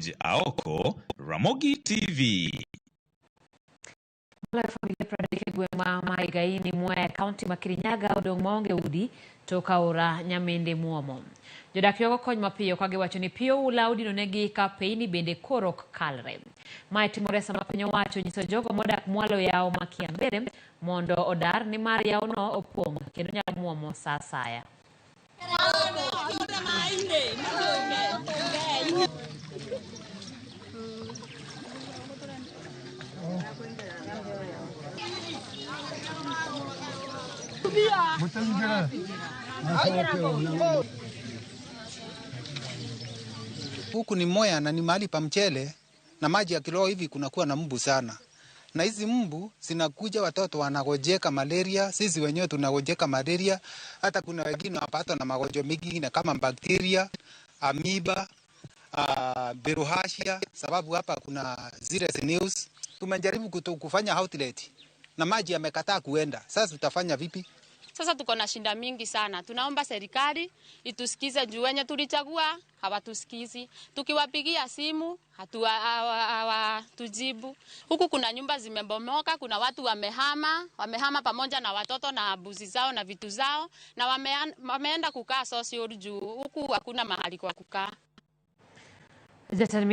Aoko, Ramogi TV. Maloyo familia 30 e gweng' ma Maigaini, Mwea e kaunti ma Kirinyaga odong' maonge udi tok aora Nyamende muomo. Jodak ywago kony mapiyo ka giwacho ni pi oula odinonegi ka peyni bende koro ok kalre. Mae timore sama piny owacho onyiso jogo modak mwalo yawo ma Kiambere mondo odar nimar yawono opong' kendo nyalo muomo sa asaya. Huku ni Mwea na ni mahali pa mchele na maji yakiloa hivi kunakuwa na mbu sana, na hizi mbu zinakuja, watoto wanagojeka malaria, sisi wenyewe tunagojeka malaria, hata kuna wengine wanapatwa na magonjwa mengine kama bakteria, amiba, bilharzia, sababu hapa kuna zile news. Tumejaribu kufanya outlet na maji yamekataa kuenda. Sasa tutafanya vipi? Sasa tuko na shinda mingi sana. Tunaomba serikali itusikize juu wenye tulichagua hawatusikizi. Tukiwapigia simu hawatujibu. Huku kuna nyumba zimebomoka, kuna watu wamehama, wamehama pamoja na watoto na mbuzi zao na vitu zao, na wameenda kukaa social juu huku hakuna mahali kwa kukaa. Jatend